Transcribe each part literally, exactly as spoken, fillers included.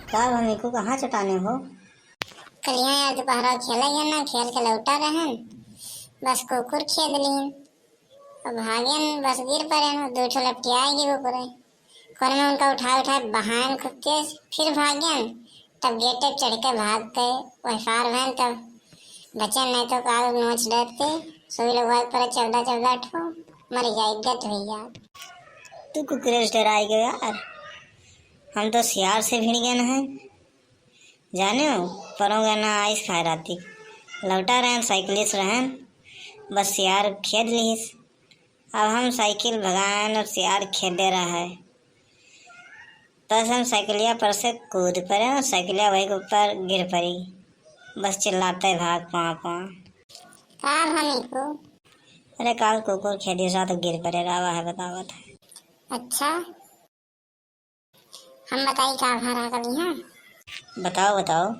का भा मीकू, कहाँ चटाने हो? कलिया यार, दोपहरा खेले गए ना, खेल के लौटा रहन, बस कुकुर खेद लीन। अब भागेन, बस गिर पड़ेन, दो ठो लपटियाए गे कुकुरे। कोने में उनका उठाए, उठाए बहाएन खूब तेज, फिर भागेन, तब गेटे पे चढ़ के भाग के वही पार भएन, तब बचेन, नहीं तो काल नोच डरते, सोई लोग भाग पड़े चौदह चौदह ठो, मर जाए, इज्जत हुई यार। तू कुकुरे से डराई गयो यार, हम तो सियार से भिड़ गए हैं। जाने हो, परों गए ना आइस खाए राती, लौटा रहन, साइकिलिस रहन, बस सियार खेद लिहिस। अब हम साइकिल भगाएन और सियार खेदे रहे। बस हम साइकिलिया पर से कूद पड़े और साइकिलिया वही के ऊपर गिर पड़ी। बस चिल्लाते भाग, क्वां, क्वां। का भा मीकू? अरे काल कुकुर खेदिस रहा तो गिर पड़े रहा, वह बतावत है। अच्छा, हम बताई का भा रहा कलिया? बताओ, बताओ।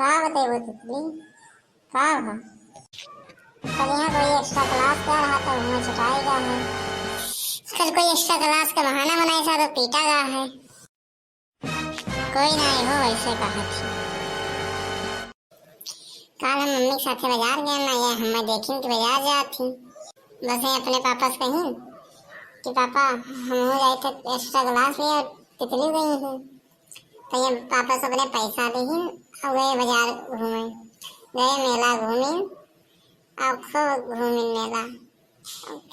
का बतइबो तितली, का भा? कलिया कोई extra class कर रहा तो हुआँ चटाई गा है। कल कोई extra class का बहाना बनाइस रहा तो पीटा गा है। कोई ना हो, ऐसे कहा थी। काल हम मम्मी के साथे बाजार गए ना, ये हमें देखिन कि बाजार जात थी। बस ये अपने पापा से कही कि पापा, हम हो जाए थे extra class में और तितली गई है। तो ये पापा से अपने पैसा दीहिन और गए बाजार घूमे, गए मेला घूमिन और खूब घूमिन मेला,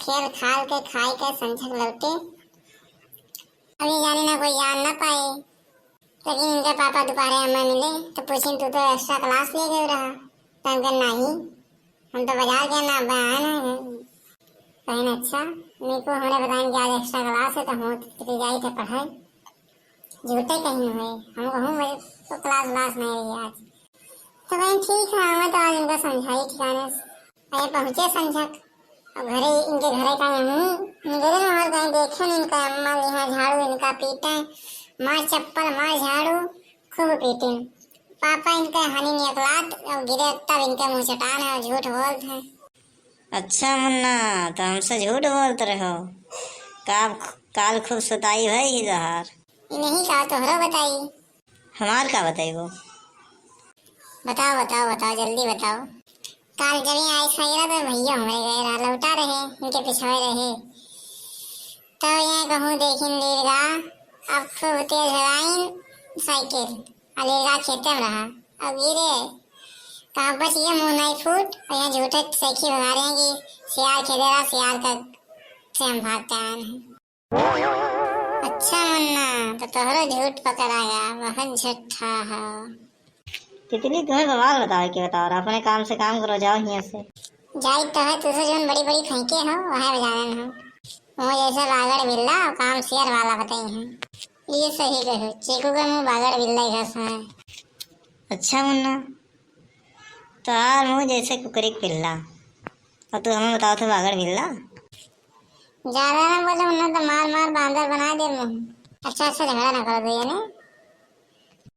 खेल खाल के खाए के संझक लौटे। अब ये जाने ना कोई यार ना पाए, लेकिन इनके पापा दोपहरे हमें मिले तो पूछिन, "तू तो extra class लिए गए रहा?" तो हम कहे, "नहीं, हम तो बाजार गए ना, अब आए ना।" कहेन, "अच्छा।" मीकू हमरे बताइन कि आज extra class है तो हम तो चली जाई थे पढ़ाई। झूठे कहीं हुए, हम कहूँ वही तो class व्लास नहीं रही आज। तो कहेन, "ठीक है, हमें तो आज इनका समझाई ठिकाने से।" अरे पहुँचे संझक, अब घरे, इनके घरे का यहीं निकले और कहीं देखे नहीं इनका अम्मा लिहा झाड़ू इनका पीटे, मार चप्पल, मार झाड़ू, खूब पीटे। पापा इनका हानि निकलात, अब गिरे तब इनके मुँह चटान है और झूठ बोलत है। अच्छा मुन्ना, तो हमसे झूठ बोलत रहो? का काल खूब सुताई भई ही तोहार? ई नहीं का तोहरो बताई? हमार का बताइबो? बताओ, बताओ, बताओ, जल्दी बताओ। काल जब ये आइस खाई रहा तो भैया हमरे गए रहा, लौटा रहे, इनके पिछवे रहे। तो ये कहूँ देखिन लीलगा, अब खूब तेज हवाइन साइकिल, आ लीलगा खेते में रहा। अब गिरे, कहाँ बच गए मुँह नहीं फूट, और यहाँ झूठे सैखी भगा रहे हैं कि सियार खेदे रहा, सियार का से हम भागते आए हैं। अच्छा मुन्ना, तो तोहरो झूठ पकड़ा गया, बहुत झूठा है। तितली, तुम्हें बवाल बतावे के बताओ, अपने काम से काम करो, जाओ हियाँ से। जाई तो है, तुझे जोन बड़ी बड़ी फेंके हो, वह बजानन हो। मुँह जैसे बागड़ बिल्ला और काम शेर वाला बताई हैं। ये सही कहो, चीकू का मुँह बागड़ बिल्ला ही घस है। अच्छा मुन्ना, तोहार मुँह जैसे कुकरी के पिल्ला, और तू हमें बताओ तो बागड़ बिल्ला। ज्यादा ना बोले, वरना तो मार मार बांदर बना दे मुँह। अच्छा अच्छा, झगड़ा ना करो दो जने।